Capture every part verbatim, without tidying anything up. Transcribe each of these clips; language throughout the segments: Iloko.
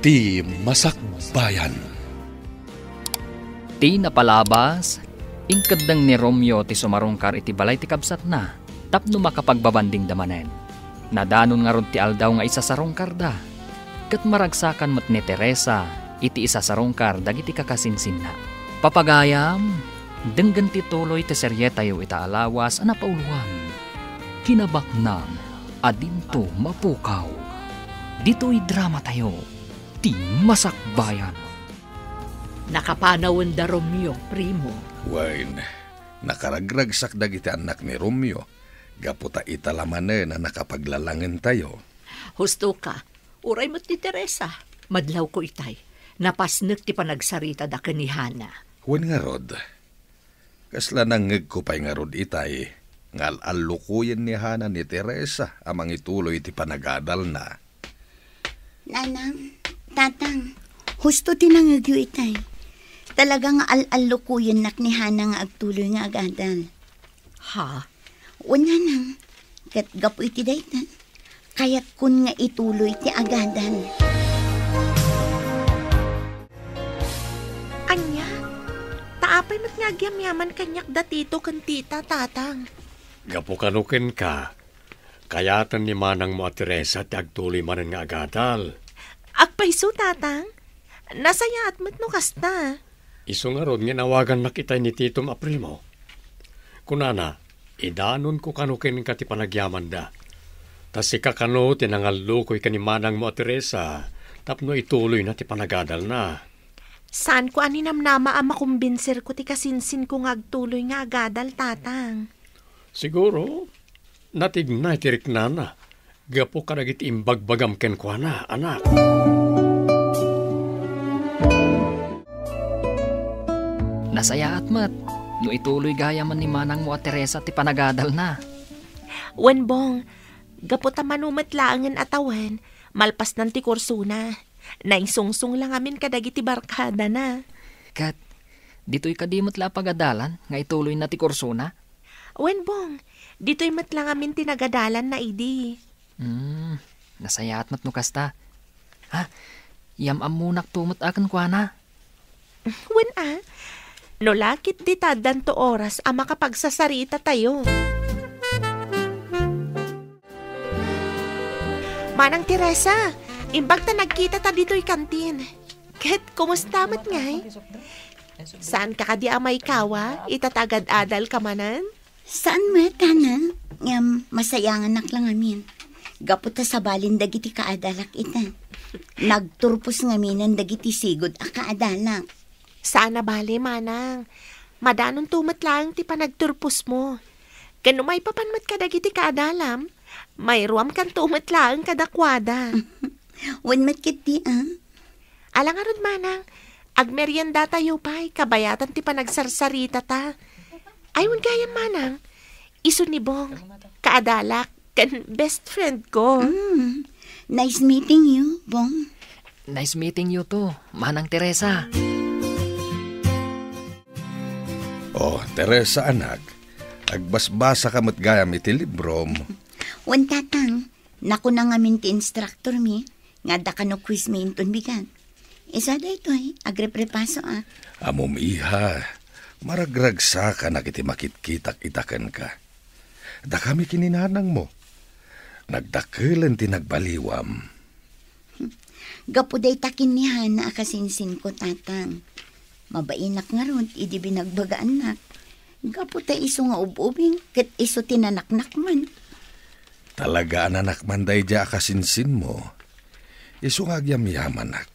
Ti Masakbayan. Ti napalabas, inkeddeng ni Romeo ti sumarungkar iti balay ti kabsatna tapno makapagbabandingda manen. Nadanon ngarud ti aldaw nga isasarungkarda, ket maragsakan met ni Teresa iti isasarungkar dagiti kakasinsinna. Papagayam, denggen ti tuloy ti serietayo ita a lawas a napauloan, Kinabaknang a Dinto Mapukaw. Ditoy dramatayo, Ti Masakbayan. Nakapanawen da Romeo, primo. Wen, nakaragragsak dagiti annak ni Romeo, gapu ta ita la manen a nakapaglalangentayo. Husto ka, uray met ni Teresa, madlawko itay. Napasnek ti panagsaritada ken ni Hana. Wen ngarud, kasla nangngegko pay ngarud itay nga al-allukoyen ni Hana ni Teresa a mangituloy iti panagadalna. Nanang, Tatang, husto ti nangngegyo itay. Talaga nga al-allukoyennak ni Hana nga agtuloy nga agadal. Ha? Wen, Nanang, ket gapu iti dayta, kayatkon nga ituloy ti agadal. Ania? Ta apay met nga agyamyaman kaniak da Tito ken Tita, Tatang? Gapu kano kenka, kayaten ni manangmo a Teresa ti agtuloy manen nga agadal. Agpayso, Tatang? Nasayaat met no kasta. Isu ngarud nga inawagannak itay ni Titom a primo. Kunana, idanonko kano kenka ti panagyamanda. Ta sika kano ti nangallukoy ken ni manangmo a Teresa tapno ituloyna ti panagadalna. Saanko a ninamnama a makumbinserko ti kasinsinko nga agtuloy nga agadal, Tatang. Siguro, natignay ti riknana gapu kadagiti imbagbagam kenkuana, anak. Nasayaat met no ituloy gayamen ni manangmo a Teresa ti panagadalna. Wen, Bong, gapu ta mano met laengen a tawen, malpasnan ti kursona. Naingsungsong la ngamin kadagiti barkadana. Ket, ditoy kadi met la a pagadalan nga ituloyna ti kursona? Wen, Bong, ditoy met la ngamin ti nagadalanna idi. Hmm, nasayaat met no kasta. Ha? Yam-ammonakto met a kenkuana. Wen a, no la ketdi ta addanto oras a makapagsasaritatayo. Manang Teresa, imbag ta nagkitata ditoy kantin. Ket kumusta met ngay? Saanka kadi a maikawa ita ta agad-adalka manen? Saan met, Hana. Ngem masayanganak la ngamin. Gapu ta sabalen dagiti kaadalak ita. Nagturpos ngaminen dagiti sigud a kaadalak. Saan a bale, manang. Madanonto met laeng ti panagturposmo. Ken no maipapan met kadagiti kaadalam, mairuamkanto met laeng kadakuada. Wen met ketdi, a? Ala ngarud, manang, agmeriendatayo pay kabayatan ti panagsarsaritata. Ay, wen gayam, manang, isu ni Bong, kaadalak, ken best friend ko. Mm. Nice meeting you, Bong. Nice meeting you too, Manang Teresa. Oh, Teresa, anak, agbasbasa ka met gayam iti librom. Wen, Tatang, nakuna ngamin ti instructor mi nga adda kano quiz mi inton bigat. Isu daytoy, agreprepaso a. Ammom, iha, maragragsakanak iti makitkitak ita kenka. Dakami ken ni nanangmo. Nagdakelen ti nagbaliwam. Gapu dayta ken ni Hana a kasinsinko, Tatang. Mabainak ngarud idi binagbagaannak. Gapu ta isu nga ub-ubing ket isu ti nanaknakman. Talaga a nanakman daydiay a kasinsinmo. Isu nga agyamyamanak.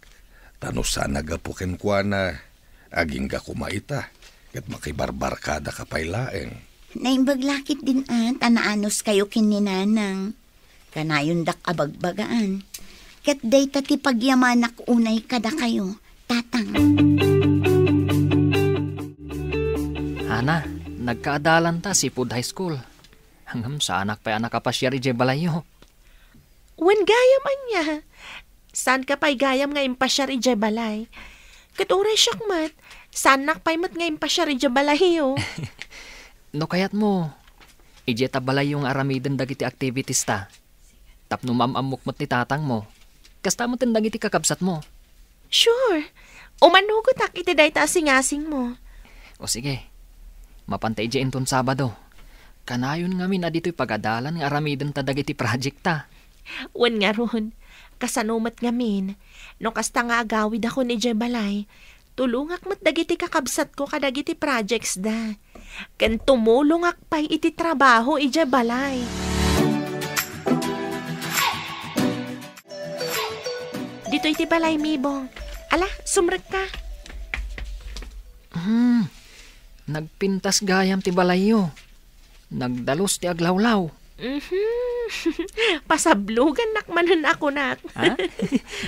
Ta no saan a gapu kenkuana, agingga koma ita, ket makibarbarkadaka pay laeng. Naimbag la ketdin a ta naanuskayo ken ni Nanang. Kanayondak a bagbagaan. Ket dayta ti pagyamanak unay kadakayo, Tatang. Hana, nagkaadalanta sipud high school. Ngem saanak pay a nakapasiar idiay balayyo. Wen gayam ania? Saanka pay gayam nga impasiar idiay balay? Ket uray siak met, saannak pay met nga impasiar idiay balayyo. No kayatmo, idiay ta balayyo nga aramiden dagiti activities ta. Tapno maam-ammok met ni tatangmo. Kasta met dagiti kakabsatmo. Sure. Umanugotak iti dayta a singasingmo. O sige, mapanta idiay inton Sabado. Kanayon ngamin a ditoy pagadalan nga aramidenta dagiti projectta. Wen ngarud, kasano met ngamin, no kasta nga agawidakon idiay balay, tulongak met dagiti kakabsatko kadagiti projectsda. Ken tumulongak pay iti trabaho idiay balay. Ditoy ti balay, Mibong. Ala, sumrekka. Hmm, nagpintas gayam ti balayyo. Nagdalus ti aglawlaw. Mhm. Pasablogannak manen a kunak. Ha?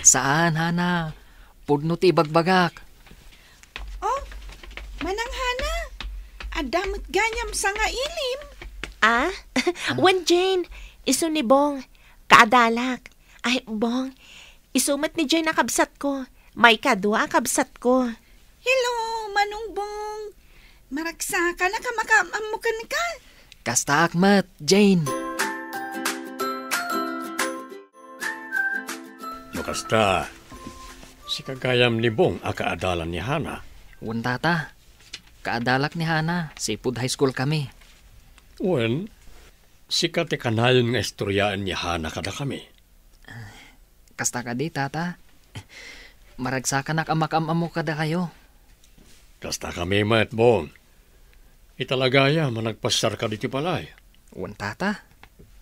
Saan, Hana. Pudno ti ibagbagak. Oh, Manang Hana, adda met gayam sangailim. Ah? Wen, Jane, isu ni Bong. Kaadalak. Ay, Bong, isu met ni Jane a kabsatko. Maikadua a kabsatko. Hello, Manong Bong. Maragsakanak a makaam-ammo kenka. Kastaak met, Jane. No kasta, sika gayam ni Bong a kaadalan ni Hana? Wen, Tata. Kaadalak ni Hana, sipud high school kami. Wen, sika ti kanayon nga istoryaen ni Hana kadakami. Kasta kadi, Tata. Maragsakanak a makaam-ammo kadakayo. Kasta kami met, Bong. Italagayam a nagpasyarka ditoy balay. Wen, Tata.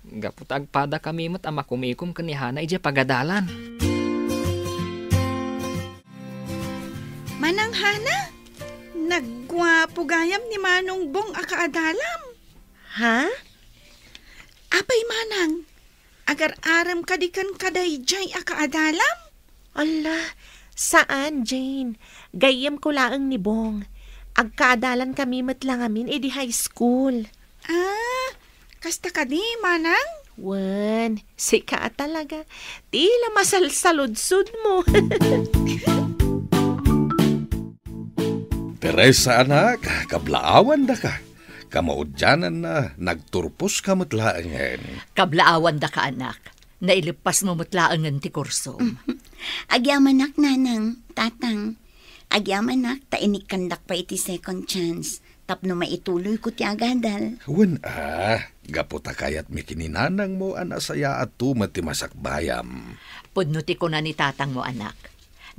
Gapu ta agpada kami met a makumikom ken ni Hana idiay pagadalan. Manang Hana, nagguapo gayam ni Manong Bong a kaadalam. Ha? Apay, Manang, agar-arem kadi kenka daydiay a kaadalam? Ala, saan, Jane. Gayyemko laeng ni Bong. Agkaadalan kami met la ngamin idi high school. Ah, kasta kadi, Manang? Wen, sika talaga. Tila masalsaludsodmo. Teresa, anak, kablaawandaka. Kamaudiananna, nagturposka met laengen. Kablaawandaka, anak. Naileppasmo met laengen ti kursom. Agyamanak, Nanang, Tatang. Agyamanak ta inikkandak pay iti second chance tapno maituloyko ti agadal. Wen a, gapu ta kayatmi ken ni nanangmo a nasayaatto met ti masakbayam. Pudno ti kuna ni tatangmo, anak.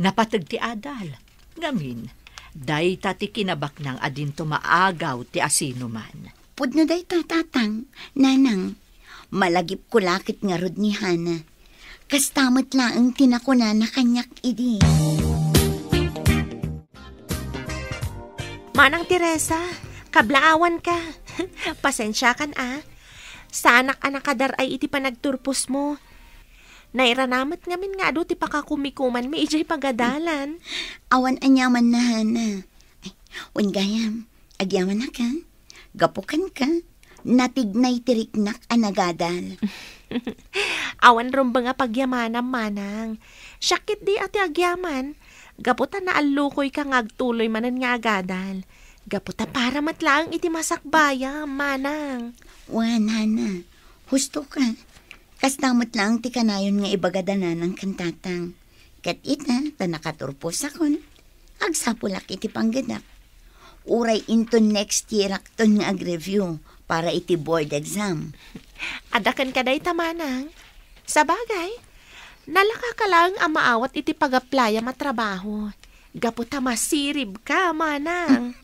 Napateg ti adal. Ngamin, dayta ti kinabaknang a dinto maagaw ti asinoman. Pudno dayta, Tatang, Nanang. Malagipko la ket ngarud ni Hana. Kasta met laeng ti nakunana kaniak idi. Manang Teresa, kablaawanka. Pasensiakan a. Saanak a nakadar-ay iti panagturposmo. Nairanamek ngamin nga adu ti pakakumikumanmi idiay pagadalan. Awan aniamanna, Hana. Ay, wen gayam, agyamanak a. Gapu kenka, natignay ti riknak a nagadal. Awan rumbeng a pagyamanam, Manang. Siak ketdi a ti agyaman, gapu ta naallukoyka nga agtuloy manen nga agadal. Gapu ta para met laeng iti masakbayam, Manang. Wen, Hana, hustoka. Kasta met laeng ti kanayon nga ibagada Nanang ken Tatang. Ket ita, ta nakaturposakon, agsapulak iti panggedak. Uray inton next year-akton nga ag-review para iti board exam. Adda kenka dayta, Manang. Sabagay, nalakaka laeng a maawat iti pag-applyam a trabaho. Gapu ta masiribka, Manang.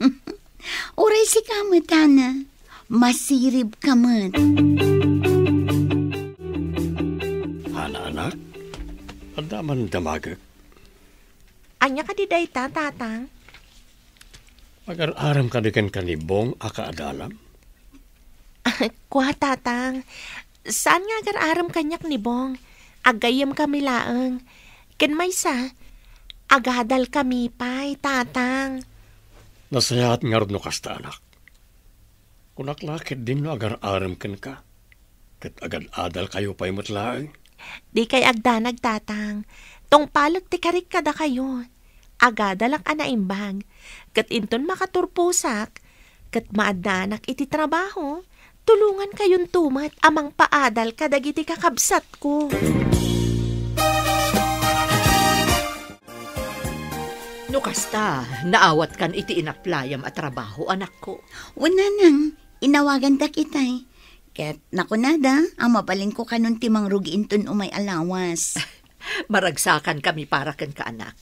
Uray sika met, Hana. Masiribka met. Hana, anak, adda man damagek. Ania kadi dayta, Tatang? Agar-arem kadi kenka ni Bong a kaadalam? Kua, Tatang. Saan nga agar-arem kaniak ni Bong? Aggayyemkami laeng. Ken maysa, agadalkami pay, Tatang. Nasayaat ngarud no kasta, anak. Kunak la ketdin no agar-arem kenka, ket agad-adalkayo pay met laeng. Dikay agdanag, Tatang. Tungpalek ti karik kadakayo. Agadalak a naimbag. Ket inton makaturposak, ket maaddanak iti trabaho, tulongankayonto met a mangpaadal kadagiti kakabsatko. No kasta, naawatkan iti inaplayam a trabaho, anakko? Wen, nanang, inawagandak itay. Ket nakunada a mabalinko kanon ti mangrugi inton umay a lawas. Maragsakan kami para kenka, anak.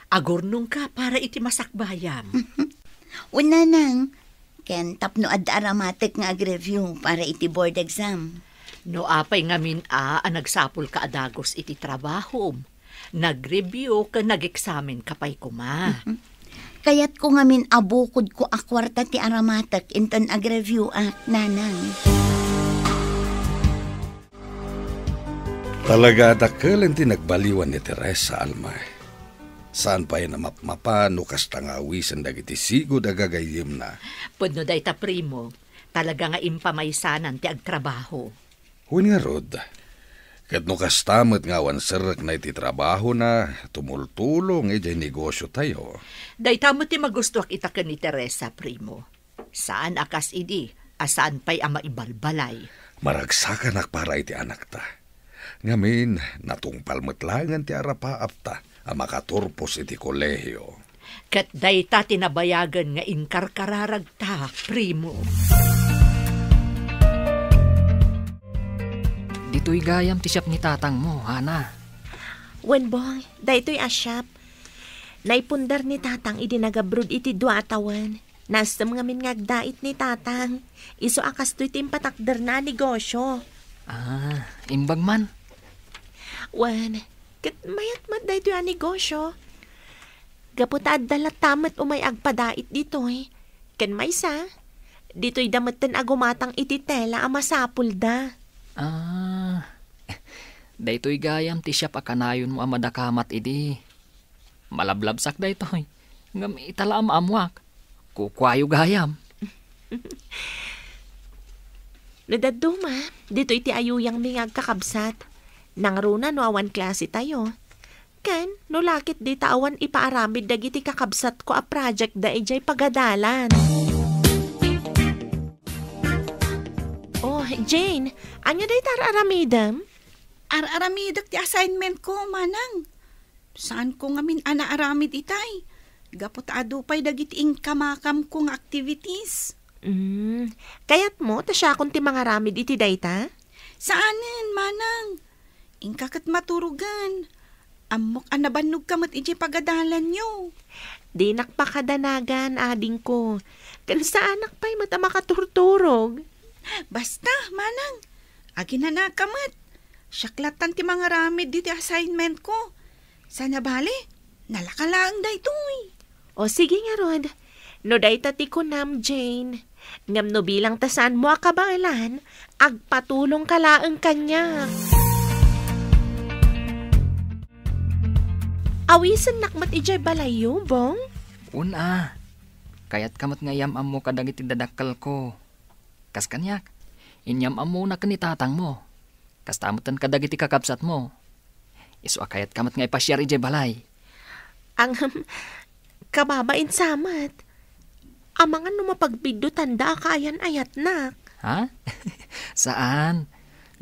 Agurnongka para iti masakbayam. Wen, nanang, ken tapno adda aramatek nga agreview para iti board exam. No apay ngamin a, a nagsapulka a dagus iti trabahom, nagreview ken nageksaminka pay koma. Kayatko ngamin a bukodko a kuarta ti aramatek inton agreview ak, nanang. Talaga a dakkel ti nagbaliwan ni Teresa, Alma. Saan pay a mapmapan no kasta nga awisen dagiti sigud a gagayyemna. Pudno dayta, primo. Talaga nga impamaysanan ti agtrabaho. Wen ngarud, ket no kasta met nga awan serrekna iti trabahona, tumultulong idiay negosiotayo. Dayta met ti magustoak ita ken ni Teresa, primo. Saan a kas idi a saan pay a maibalbalay. Maragsakanak para iti anakta. Ngamin, natungpal met laengen ti arapaapta a makaturpos iti kolehio. Ket dayta ti nabayagen nga inkarkararagta, primo. Ditoy gayam ti shop ni tatangmo, Hana. Wen, Bong, daytoy a shop. Naipundar ni tatang idi nagabroad iti dua a tawen. Naestem ngamin nga agdait ni tatang. Isu a kastoy ti impatakderna a negosio. Ah, imbag man. Wen, ket mayat met daytoy a negosio. Gapu ta adda latta met umay agpadait ditoy. Ken maysa, ditoyda metten a gumatang iti tela a masapulda. Ah, daytoy gayam ti shop a kanayonmo a madakamat idi. Malablabsak daytoy. Ngem ita la a maammoak. Kukuayo gayam. No dadduma, ditoy ti ayuyangmi nga agkakabsat. Nangruna no awan klasetayo. Ken, no lakit dita awan ipaaramid dagiti kakabsatko a projectda idiay pagadalan. Oh, Jane, ania dayta ar-aramidem? Ar-aramidek ti assignmentko, manang. Saanko ngamin a naaramid itay, gapu ta adu pay dagiti inkamakamko nga activities. Mm, kayatmo ta siakon ti mangaramid iti dayta? Saanen, manang. Inka ket maturogen. Ammok a nabannogka met idiay pagadalanyo. Dinak pakadanagan, adingko. Ken saanak pay met a makaturturog. Basta, manang, aginanaka met. Siak lattan ti mangaramid diti assignmentko. Sana bale, nalaka laeng daytoy. O sige ngarud, no dayta ti kunam, Jane. Ngem no bilang ta saanmo a kabaelan, agpatulongka laeng kaniak. Awisennak met idiay balayyo, Bong? Wen a. Kayatka met nga iyam-ammo kadagiti dadakkelko. Kas kaniak, inyam-ammona ken ni tatangmo. Kasta metten kadagiti kakabsatmo. Isu a kayatka met nga ipasiar idiay balay. Ang, kababain sa met. Amangan no mapagbiddutanda a kaayan-ayatnak. Ha? Saan.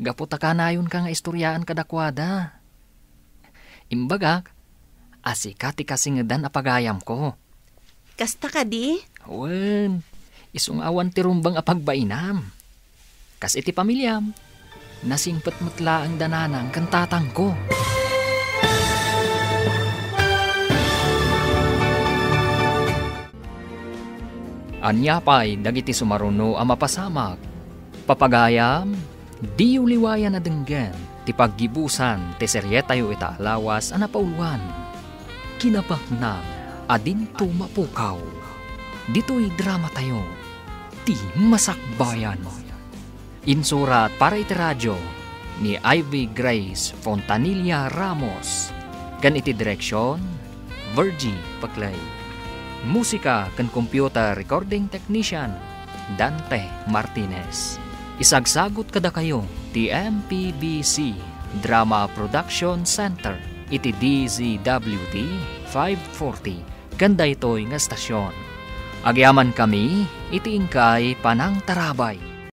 Gapu ta kanayonka nga istoryaan kadakuada. Imbagak a sika ti kasingedan a pagayamko. Kasta kadi? Wen, isu nga awan ti rumbeng a pagbainam. Kas iti pamiliam, nasingpet met laeng da nanang ken tatangko. Ania pay dagiti sumaruno a mapasamak? Papagayam, diyo liwayan a denggen ti paggibusan ti serietayo ita a lawas a napauluan, Kinapaknang a Dinto Mapukaw. Ditoy dramatayo, Ti Masakbayan. Insurat para iti radio ni Ivy Grace Fontanilla Ramos, ken iti direksion, Virgie Paclay. Musika ken computer recording technician, Dante Martinez. Isagsagut kadakayo ti M P B C Drama Production Center iti D Z W T five forty ken daytoy nga estasion. Agyamankami iti inkay panangtarabay.